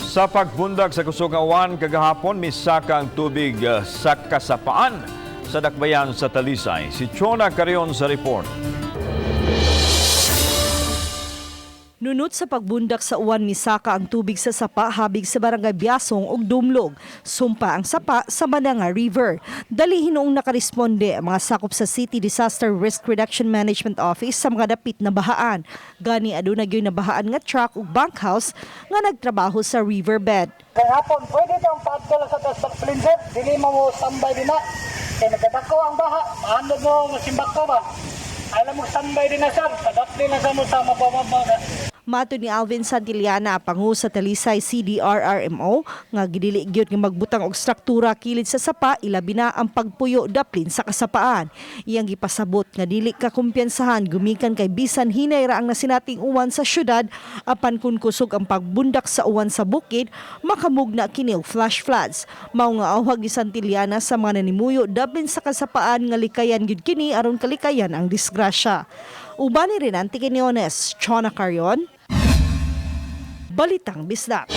Sa pagbundak sa kusog nga uwan kagahapon, misaka ang tubig sa kasapaan sa dakbayan sa Talisay. Si Chona Carion sa report. Nunot sa pagbundak sa uwan, misaka ang tubig sa sapa habig sa barangay Biasong ug Dumlog. Sumpa ang sapa sa Mananga River. Dali hinuong nakaresponde ang mga sakop sa City Disaster Risk Reduction Management Office sa mga dapit na bahaan. Gani aduna gyud nabahaan nga truck ug bunkhouse nga nagtrabaho sa riverbed. Kay hapon, pwede kang padala sa tas sir. Dili mo mo standby din na. Kay nagkadako ang baha, mahandog mo simbak ko ba? Alam mo standby din na, sir. Padapli na sa mo sa mababa. Mato ni Alvin Santillana, pangu sa Talisay CDRRMO, nga gidili gyud nga magbutang og struktura kilid sa sapa, ilabi na ang pagpuyo daplin sa kasapaan. Iyang gipasabot nga dili ka kumpiyansahan gumikan kay bisan hinay ra ang nasinating uwan sa syudad, apan kun kusog ang pagbundak sa uwan sa bukid, makamugna kini og flash floods. Mao nga awhag ni Santillana sa mga nanimuyo daplin sa kasapaan nga likayan gyud kini aron kalikayan ang disgrasya. Uban ni Renante Quinones, Chona Carion, Balitang Bisdak.